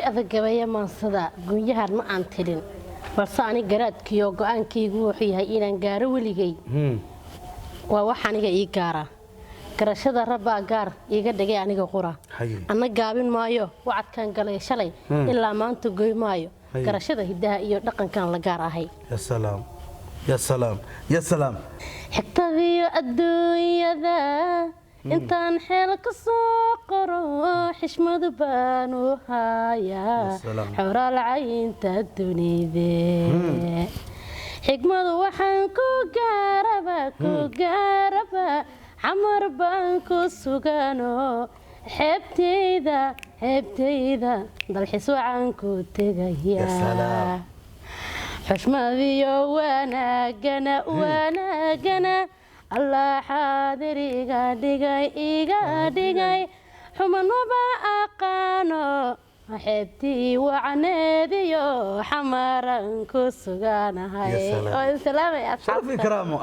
Adag gabaya maansada gunyahan ma aan tirin, balse ani garaadkiyo go-aankaygu wuxuu yahay inaan gaaro weligay. Waa wax aniga ii gaara, garashada rabbaa gaar iiga dhigay aniga qura. Anna gaabin maayo wacadkaan galay shalay, ilaa maanta goy maayo. Garashada hiddaha iyo dhaqankan la gaar ahay. Ya salaam, ya salaam, ya salaam. Xigtadiyo adduunyada intaan xeel ka soo qoro, xishmadu baan u hayaa. Ya salaam. Xoraal caynta dunide, xigmadu waxaan ku gaaraba, ku gaaraba, xamar baan ku sugano, xeebtayda, xeebtayda dalxiis waxaan ku Ya tegayaa. Salaam. Xushmadiyo wanaagana, wanaagana Allah xaadir iga dhigay, iga dhigay, xumanmaba aqaano, xeebtii wacneediyo xamaran ku suganahay. Ya salaam. Oo salaamay Sharaf asxaabta. Ikraamo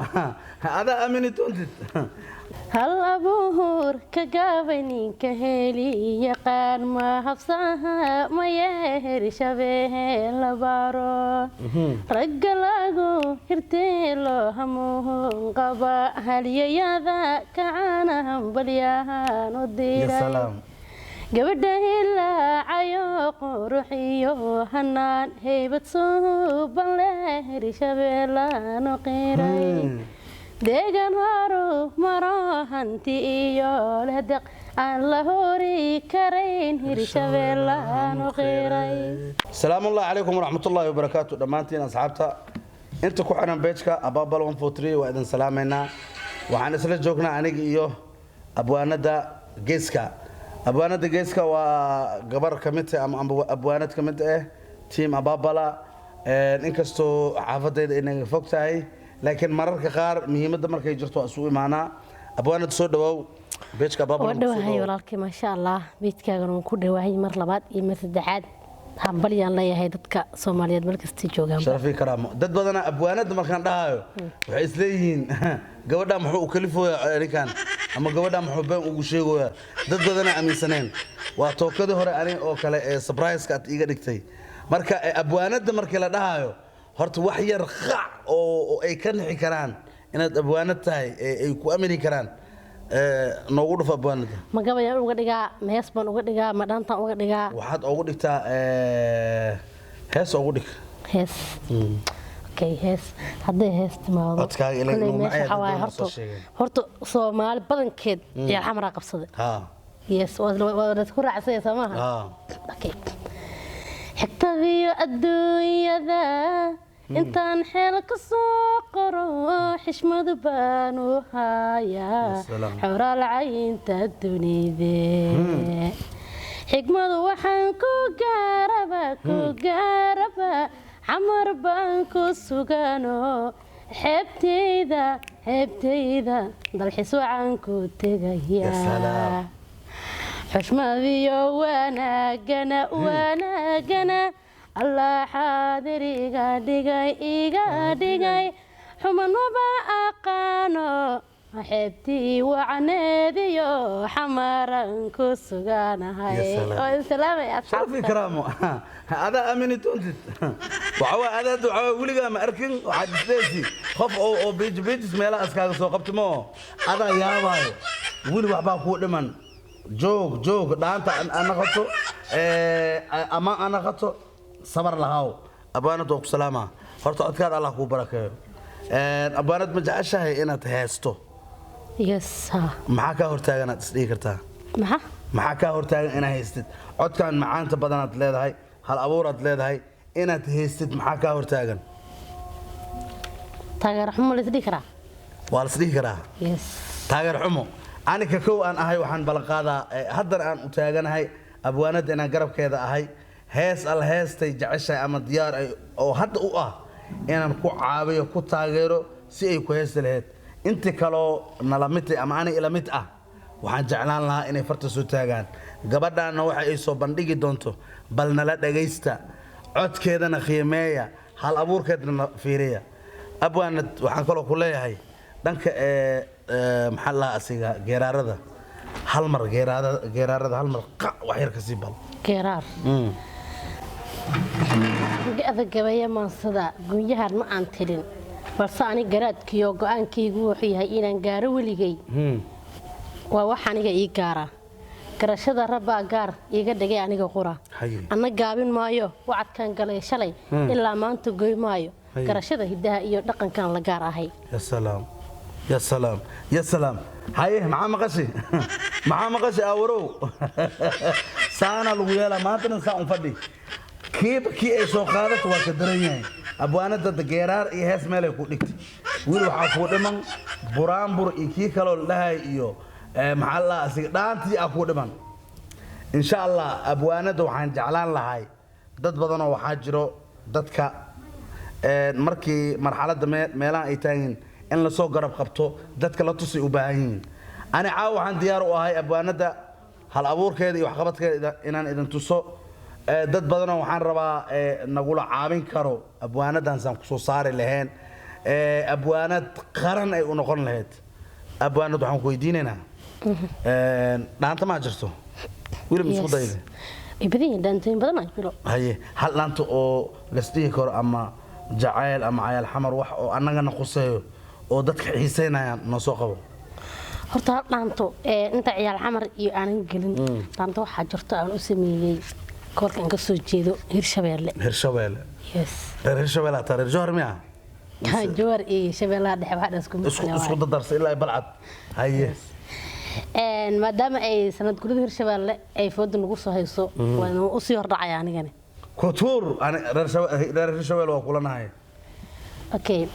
adaa aamini doontid. Hal abuur ka gaabay ninka heli yaqaan ma habsaha maye, Hirshabehe labaaro ragga lagu hirtee loo hamuun qaba, halyayada kacana hambalyahan u Ya diray. Salaam. Gabadha hilaacayo qurux iyo hanaan, heybad suuban leh, Hirshabeelaanu qiray. Deegan horu maro, hanti iyo leh, deq aan la hori karayn, Hirshabeelaanu qiray. Salaamu ullahi calaykum waraxmatullaahi wabarakaatu dhammaantiin asxaabta inta ku xiran page-ka Ababal 143, waa idin salaamaynaa. Waxaan isla joognaa aniga iyo abwaanada Geeska. Abwaanada Geeska waa gabar ka mid ah ama abwaanad ka mid ah team Ababala. Inkastoo xaafadayda ay naga fog tahay, laakiin mararka qaar muhiimadda markay jirto waa isugu imaanaa. Abwaanad, soo dhawaaw page-ka Ababala. Waa dhawahay walaalkay, maasha Allah. Page-kaagana waan ku dhawahay mar labaad iyo mar saddexaad. Hambalyaan leeyahay dadka Soomaaliyeed meel kastay joogaan. Sharafii karaamo. Dad badana abwaanada markaan dhahayo waxay isleeyihiin, gabadha muxuu u kalifooyaa ninkan, ama gabadha muxuu been ugu sheegoyaa? Dad badana aaminsaneen. Waa tookadii hore ani oo kale ee surprise-ka aad iiga dhigtay. Marka abwaanada markii la dhahayo, horta wax yar qac oo ay ka nixi karaan inaad abwaanad tahay ee ay ku amini karaan, noogu dhuf abwaanada. Ma gabayaan uga dhigaa, ma hees baan uga dhigaa, ma dhaantaan uga dhigaa? Waxaad ugu dhigtaa hees ugu dhig. Hees, okay, hees hadday hees timaado. Codkaaga ilaa Kolley inuu meesha macaya waxaa waaye dadweyne horta soo sheegeen. Horta Soomaali badankeed ciyaar xamaraa qabsaday. Yes, waa la isku raacsanya, soo maaha? Ha. Okay. Xigtadiyo adduunyada intaan xeel ka soo qoro, xishmadu baan u hayaa. Ya salaam. Xoraal caynta dunide, xigmadu waxaan ku gaaraba, ku gaaraba, xamar baan ku sugano, xeebtayda, xeebtayda dalxiis waxaan ku Ya salaam. tegayaa. Xushmadiyo wanaagana, wanaagana Allah xaadir iga dhigay, iga dhigay, xumanmaba aqaano, xeebtii wacneediyo xamaran ku suganahay. Ya salaam. Oo idin salaamay Sharaf asxaabta. Ikraamo adaa aamini doontid. Waxa waa adaad waxa waa weligaa ma arkin. Waxaad isleesi qof oo page pages meelaha iskaaga soo qabta mo, adaa yaabaayo. Weli waxbaa kuu dhiman. Joog joog, dhaanta a naqato ama a naqato, sabar lahaaw. Abwaanad, waa ku salaamaa. Horta codkaad Allah kuu barakeeyo. Abwaanad, ma jeceshahay inaad heesto? Yes, ha. Maxaa kaa hortaagan aad isdhihi kartaa? Maxaa? Maxaa kaa hortaagan inaad haystid? Codkan macaanta badanaad leedahay, hal abuuraad leedahay, inaad haystid maxaa kaa hortaagan? Taageero xumo la isdhihi karaa. Waa la isdhihi karaa. Yes. Taageer xumo anika kow aan ahay. Waxaan ballanqaadaa haddana aan u taaganahay abwaanadda inaan garabkeeda ahay. Hees al heestay jeceshahay ama diyaar ay oo hadda u ah inaan ku caawiyo, ku taageero si ay ku heesti lahayd. Inti kaloo nala mid ama ani ila mid ah, waxaan jeclaan lahaa inay farta soo taagaan. Gabadhaana waxa ay soo bandhigi doonto bal nala dhagaysta, codkeedana qiimeeya, hal abuurkeedana fiiriya. Abwaanad, waxaan kaloo ku leeyahay dhanka ee maxaa la asiga geeraarada, hal mar geeraarada, geeraarada hal mar qac wax yar ka sii bal. Geeraar. Ga-da gabaya maansada gunyahan ma aan tirin, balse ani garaadkiyo go-aankaygu wuxuu yahay inaan gaaro weligay. Waa wax aniga ii gaara, garashada rabbaa gaar iiga dhigay aniga qura. Anna gaabin maayo wacadkaan galay shalay, ilaa maanta goy maayo. Garashada hiddaha iyo dhaqankan la gaar ahay. Ya salaam, ya salaam, ya salaam! Haye, maxaa maqashi? Maxaa maqashi? Awarow, saana lagu yeelaa maantana, saa un fadhi. Kiiba kii ay soo qaadato waa ka daran yahay. Abwaanada geeraar iyo hees meelay ku dhigtay. Wiil, waxaa kuu dhiman buraanbur iyo kii kaloo la dhahay iyo maxaa la dhahaa, asiga dhaantii aa kuu dhiman, insha Allah. Abwaanada waxaan jeclaan lahay, dad badanoo waxaa jiro dadka markii marxaladda meelaha ay taagan in lasoo garab qabto, dadka la tusay u baahan yihiin. Ani caawa waxaan diyaar u ahay abwaanada hal abuurkeeda iyo waxqabadkeeda inaan idin tuso. Dad badanoo waxaan rabaa nagula caawin karo abwaanadan saan kusoo saari laheen, abwaanad qaran ay u noqon lahayd. Abwaanad, waxaan ku weydiinaynaa, dhaanta maa jirto weli ma isku dayda? Ay badan yihiin, dhaantooyin badan aa jiro. Haye, hal dhaanta oo lasdhihi karo ama jacayl ama cayaal xamar, wax oo annagana khuseeyo oo dadka xiiseynayaan noo soo qabo. Horta hal dhaanto inta ciyaal xamar iyo aanan gelin, dhaanto waxaa jirto aan u sameeyey gobolka aan ka soo jeedo, Hirshabeelle. Hirshabeelle? Yes. Reer Hirshabeelle ataa? Reer Jowhar miya? Jowhar iyo Shabeellaha Dhexe waxaa dhan isku mid. Isku dadarsa ilaa Balcad. Haye. Maadaama ay sanad gurida Hirshabeelle ay fooda nagu soo hayso, waan usii hordhacaya anigani. Kutuur reer Hirshabeelle waa kulanahay. Okay.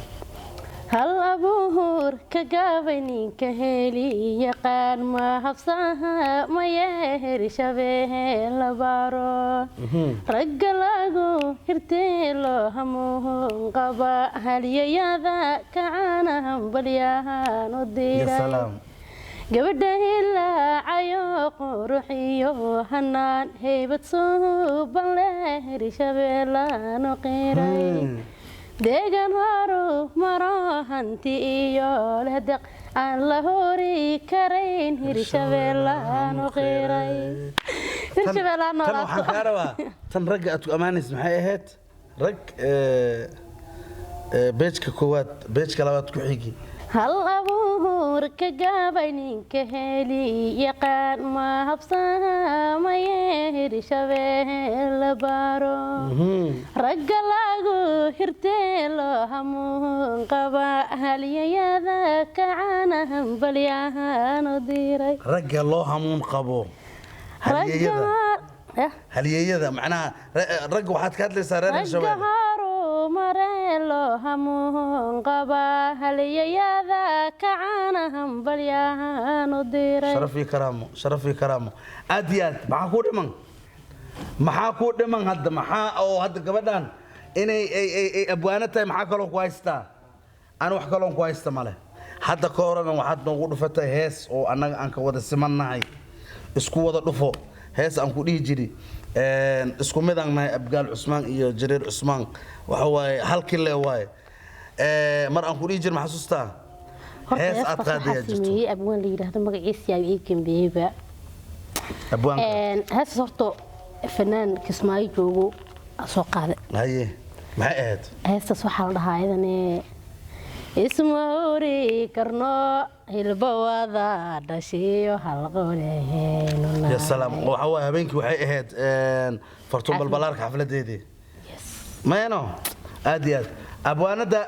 Hal abuur ka gaabay ninka heli yaqaan ma habsaha maye, Hirshabeelle baaro ragga lagu hirtee loo hamuun qaba, halyayada kacana hambalyahan u diray. Gabadha hilaacayo quruxiyo hanaan, heybad suuban leh, Hirshabeellanu qiray. Deegan horu maro, hanti iyo leh deq aan la hori karayn, Hirshabeellanu qiray. Hirshabeellaa Tan waxaan kaa noolaato. rabaa, tan ragga aad ku ammaanaysa maxay ahayd? Rag beejka koowaad, beejka labaad ku xigi. Hal abuur ka gaabay ninka heli yaqaan ma habsamaye, Hirshabeelle baaro ragga lagu hirtee loo hamuun qaba, halyayada kacana hambalyahan u diray. Ragga loo hamuun qabo, halyeeyada. Ragga Halyeeyada macnaha ragga waxaad ka hadlaysaa reer ragga Hirshabeelle. Horu mare loo hamuun qaba, halyayada kacana hambalyahan u diray. Sharaf iyo karaamo, sharaf iyo karaamo. Aad iyo aad. Maxaa kuu dhiman? Maxaa kuu dhiman hadda? Maxaa oo hadda gabadhan inay ay abwaano tahay, maxaa kaloo ku haystaa? Aan wax kaloon ku haysta male. Hadda ka horena waxaad noogu dhufatay hees oo annaga aan ka wada simannahay, isku wada dhufo, hees aan ku dhihi jiri isku mid aan nahay, Abgaal Cusmaan iyo Jareer Cusmaan, waxa waaye halkii le waaye. Mar aan ku dhihi jiri, ma xasuustaa? Horta Hees aad heestaas qaadayaa waxaa jirto. sameeyey abwaan la yidhaahdo, magaciisa yaa ii gembeeyeyba. Abwaanka. Heestaas horta fanaan Kismaayo joogo aa soo qaaday. Haye, maxay ahayd? Heestaas waxaa la dhahaa iyadane isma hori karno, hilba wada dhashiyo halqoleenu. Ya salaam! Waxa waaye habeenkii waxay ahayd Fartuun Balbalaarka xafladeedii. Mayno, aad iyo aad. Abwaanada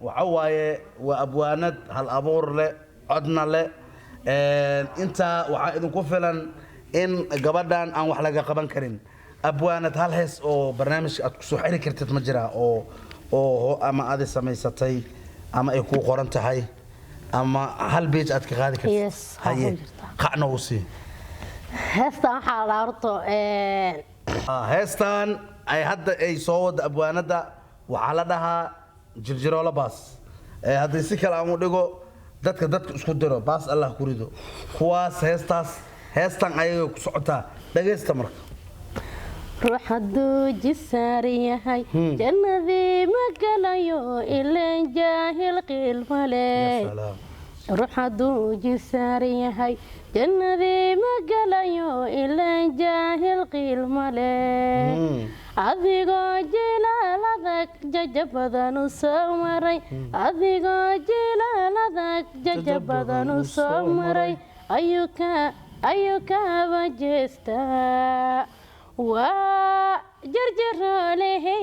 waxa waaye waa abwaanad hal abuur leh, codna leh. Intaa waxaa idinku filan in gabadhan aan wax laga qaban karin. Abwaanad, hal hees oo barnaamijka aad kusoo xiri kartid ma jiraa oo ama adi samaysatay ama ay kuu qoran tahay ama hal beej aad ka qaadi kartid? Yes, waa Haye. ku jirtaa. Qacna u sii. Heestan waxaa la dhahaa horta Heestan ay hadda ay soo wada abwaanada waxaa la dhahaa Jirjiroolo baas. Haddii si kale aan u dhigo, dadka isku diro baas Allah ku rido kuwaas. Heestaas, heestan ayagay ku socotaa, dhagaysta marka. Ruux hadduu jisaar yahay jannadii ma galayo, ileen jaahil qiil male. Ya salaam. Ruux hadduu jisaaran yahay jannadii ma galayo, ilaan jaahil qiil male. Adigoo jilaal adag jaja badan u soo maray, adigoo jilaal adag jaja badan u soo maray, ayuu ka ayuu kaaba jeestaa. Waa jarjarolehe,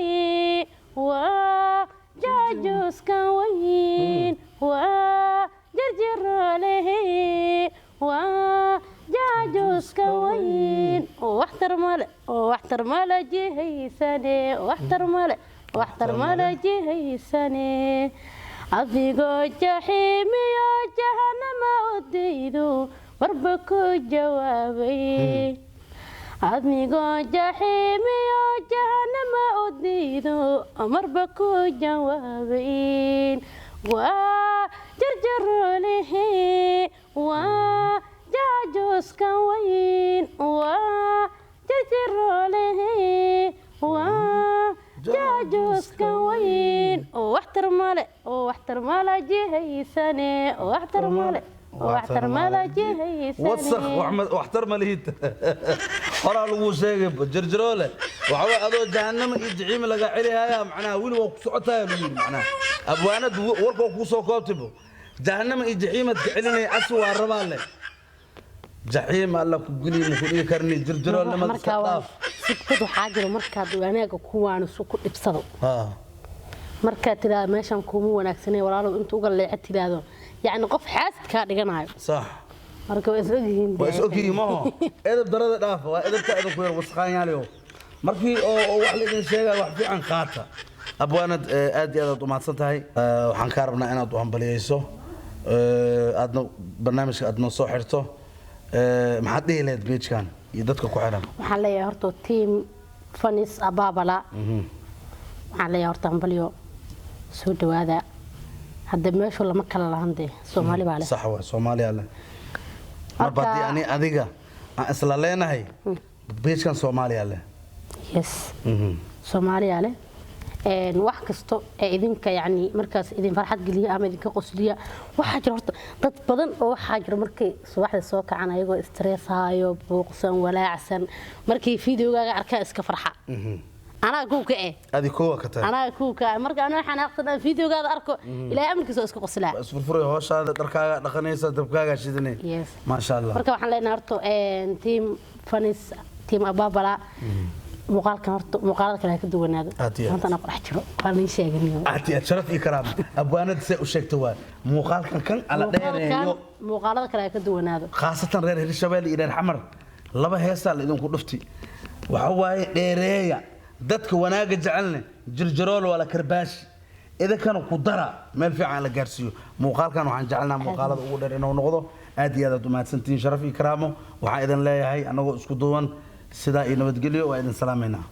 waa jaajuuska weyn, waa jarjarolehe, waa jaajuuska weyn. Waxtar male, waxtar male jihaysane, waxtar male, waxtar male jihaysane. Adigoo jaxiimiyo jahanama u daydo marba ku jawaabay, adigoo jaxiimiyo jahanama u diido marba ku jawaabayn. Waa jarjarolehe, waa jaajuuska weyn, waa jarjarolehe, waa jaajuuska weyn. Waxtar male, waxtar male jihaysane, waxtar male, waxtar male jihaysane. Wasakh, waxtar ma lihid. Horaa lagu sheegay jirjiroole waxa way adoo jahannama iyo jaxiim laga celihaya. Macnaha weli waa ku socotaaya lagu yidhi. Macnaha abwaanad warka waa kuu soo koobtibo, jahannama iyo jaxiimad ka celinaya asi waa rabaa leh. Jaxiim alla ku geliy, maku dhigi karni jirjiroolnimada iska Markaa waa dhaaf. Sigtad waxaa jiro markaad wanaaga kuwaanisu ku dhibsado, markaad tidhaahdo meeshan kuuma wanaagsanay walaalow, inta uga leexa tidhaahdo, yacni qof xaasid kaa dhiganayo. Marka waa is ogyihiin. Waa is ogyihiin maho. Edeb darada dhaafa, waa edebta idinku yar wasaqaanyaaliyo. Markii oo wax la idin sheegaya, wax fiican qaata. Abwaanad, aad iyo aad aad umahadsan tahay. Waxaan kaa rabnaa inaad u hambaliyeyso, aadna barnaamijka aad noo soo xirto. Maxaad dhihi lahayd page-kan iyo dadka ku xiran? Waxaan leeyahay horta team Fanis Abaabala, waxaan leeyahay horta hambalyo, soo dhawaada. Hadda meeshu lama kala lahan dee, Soomaali baa leh. Sax waa, Soomaaliya leh. Marba haddii ani adiga aan isla leenahay page-kan, Soomaaliya leh. Yes, Soomaaliya leh. Wax kasto ee idinka yacni markaas idin farxad geliya ama idinka qosliya. Waxaa jira horta dad badan oo waxaa jira markay subaxda soo kacaan ayagoo stress haayo, buuqsan, walaacsan, markay videogaaga arkaan iska farxa. Anaa kuw ka eh. Adi koowa ka tahay. Anaa kuw ka ah. Marka anaa xanaaqsan aan videogaada arko, Ilaahay amarkiisa oo iska qoslaa. Waa isfurfuray, hooshaada dharkaaga dhaqanaysa, dabkaaga shidanay. Yes. Maasha Allah. Marka waxaan leenahay horta team Fanis, team Ababala, muuqaalkan horta muuqaalada kale ha ka duwanaado. Aad iyo aad. Maanta anaa ku dhex jiro, waa niin sheeganiyo. Aad iyo aad, sharaf iyo karaama. Abwaanada say u sheegta waa muuqaalkan kan ala dheereeyo. Muuqaalada kale ha ka duwanaado. Khaasatan reer Hirshabelle iyo reer Xamar, laba heesaa la idinku dhufti. Waxa waaye dheereeya dadka wanaaga jecelne. Jirjirool waa la karbaashi, idinkana ku dara meel fiican la gaarsiiyo muuqaalkan. Waxaan jecelnaa muuqaalada ugu dheer inuu noqdo. Aad iyo aad aad umahadsantihiin. Sharaf iyo karaamo waxaan idin leeyahay, anagoo isku duwan, sidaa iyo nabadgelyo. Waa idin salaamaynaa.